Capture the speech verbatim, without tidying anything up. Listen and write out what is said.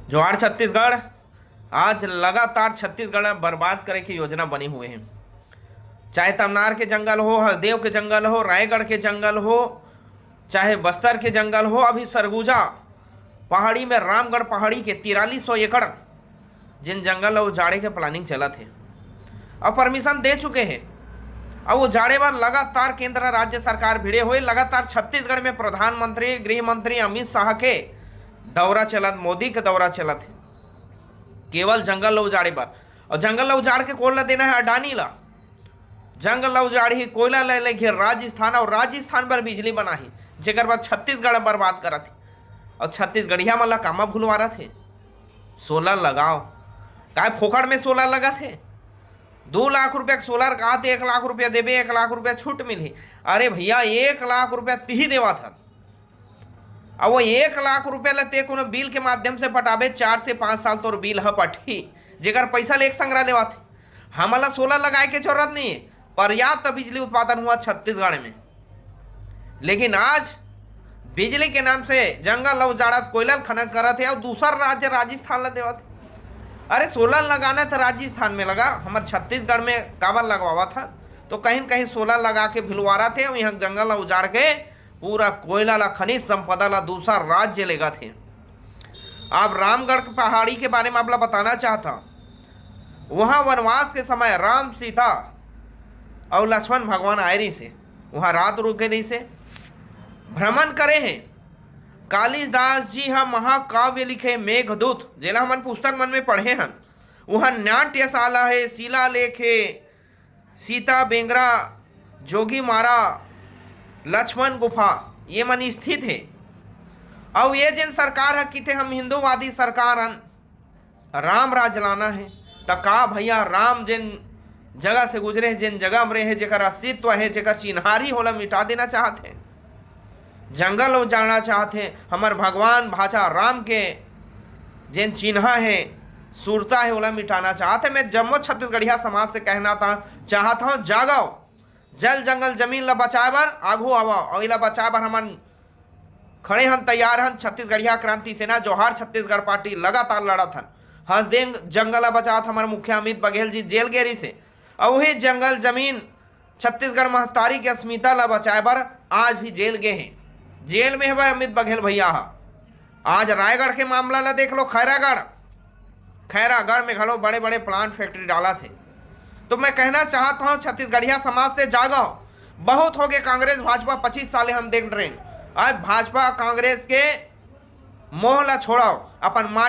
जोहार छत्तीसगढ़। आज लगातार छत्तीसगढ़ बर्बाद करे के योजना बने हुए हे। चाहे तमनार के जंगल हो, हरदेव के जंगल हो, रायगढ़ के जंगल हो, चाहे बस्तर के जंगल हो, अभी सरगुजा पहाड़ी में, रामगढ़ पहाड़ी के तिरालीस सौ एकड़ जिन जंगल ला उजाड़े के planning चलत हे, अब permission दे चुके हे। अब उजाड़े बर लगातार केंद्र राज्य सरकार भिड़े हुए, लगातार छत्तीसगढ़ में प्रधानमंत्री, गृह मंत्री अमित शाह के दौरा चलत, मोदी के दौरा चलत हे, केवल जंगल ला उजाड़े बर। और जंगल ला उजाड़ के कोन ला देना हे? अडानी ला। जंगल ला उजाड़ही, कोयला ले लेही राजस्थान, और राजस्थान बर बिजली बनाही, जेकर बर छत्तीसगढ़ बर्बाद करत हे। और छत्तीसगढ़िया मन ला कामा भुलवारत हे? सोलर लगाओ। काय फोकट में सोलर लगत हे? दो लाख रुपया के सोलर कहा ते एक लाख रुपया देबे, एक लाख रुपया छूट मिलही। अरे भैया, एक लाख रुपया तिही देवत हन, अब वो एक लाख रुपया ला ते कोनो बिल के माध्यम से पटाबे, चार से पाँच साल तोर बिल ह पटही, जेकर पैसा ले एक संग रह लेवत हे। हमला सोलर लगाए के जरूरत नहीं है, पर्याप्त बिजली उत्पादन हुआ छत्तीसगढ़ में। लेकिन आज बिजली के नाम से जंगल ला उजाड़त, कोयला खनन करत हे और दूसर राज्य राजस्थान ला देवत हे। अरे, सोलर लगाना तो राजस्थान में लगा, हमर छत्तीसगढ़ में काबर लगवावत हे? तो कहीं न कहीं सोलर लगा के भिलवारत हे, यहाँ जंगल ला उजाड़ के पूरा कोयला ला, खनिज संपदा ला दूसर राज्य लेगत हे। आप रामगढ़ के पहाड़ी के बारे में आप ला बताना चाहत हूँ। वहाँ वनवास के समय राम, सीता और लक्ष्मण भगवान आए रहिसे, वहाँ रात रुके रहिसे, भ्रमण करे हे। कालिदास जी ह महाकाव्य लिखे मेघदूत, जेला हमन पुस्तक मन में पढ़े हन। वहाँ नाट्यशाला हे, शिलालेख हे, सीता बेंगरा, जोगीमारा, लक्ष्मण गुफा, ये मन स्थित हे। अउ ये जेन सरकार ह किथे हम हिंदूवादी सरकार हन, राम राज लाना हे, त का भैया राम जेन जगह से गुजरे हे, जेन जगह में रहे हे, जेकर अस्तित्व हे, जेकर चिन्हारी हे, ओला मिटा देना चाहत हे? जंगल उजाड़ना चाहत हे, हमर भगवान भाचा राम के जेन चिन्हा हे, सुरता हे, ओला मिटाना चाहत हे। मैं जम्मो छत्तीसगढ़िया समाज से कहना ता, चाहत हूँ, जागव, जल जंगल जमीन ला बचाए बर आगू आवव, अउ एला बचाए बर हमन खड़े हन, तैयार हन। छत्तीसगढ़िया क्रांति सेना, जोहार छत्तीसगढ़ पार्टी लगातार लड़त हन। हंसदेव जंगल ला बचात हमर मुखिया अमित बघेल जी जेल गे रहिसे, अउ उही जंगल जमीन छत्तीसगढ़ महतारी के अस्मिता ला बचाए बर आज भी जेल गे हे। जेल में हवय अमित बघेल भैया ह। आज रायगढ़ के मामला ला देख लो, खैरागढ़, खैरागढ़ में घलो बड़े-बड़े plant factory डालत हे। तो मैं कहना चाहत हूँ, छत्तीसगढ़िया समाज से जागव, बहुत हो गए कांग्रेस भाजपा, पच्चीस साल हम देख रहे हैं। आज भाजपा कांग्रेस के मोह ला छोड़व, अपन माटी